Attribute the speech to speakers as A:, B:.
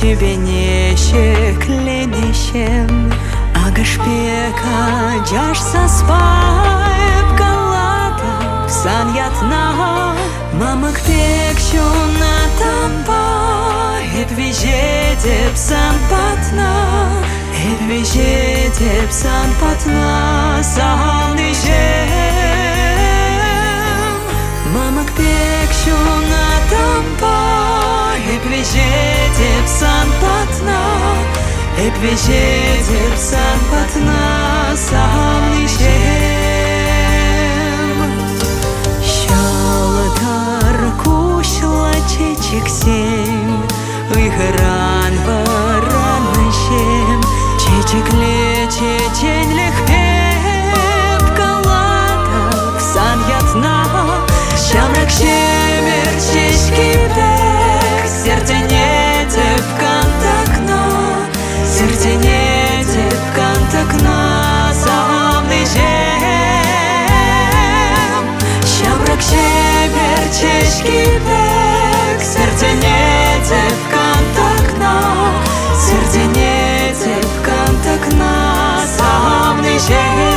A: Тӳпене ҫӗкленеҫҫӗ. Акӑш пек ачаш саспа эп калатӑп сан ятна. Мамӑк пек ҫунатампа эп виҫетӗп сан патна. Эп виҫетӗп сан патна, савниҫем. Мамӑк пек ҫунатампа эп виҫетӗп сан патна. Эп виҫетӗп сан патна, савниҫем. Ҫӑлтӑр куҫлӑ чечексем ыйхӑран вӑраннӑҫем чечекле чеченлӗхпе калатӑп сан ятна. Ҫамрӑк ҫемӗр ҫеҫки пек сӗртӗнетӗп кантӑкна, сӗртӗнетӗп кантӑкна, савниҫем. Ҫамрӑк ҫемӗр ҫеҫки пек сӗртӗнетӗп кантӑкна, сӗртӗнетӗп кантӑкна, савниҫем.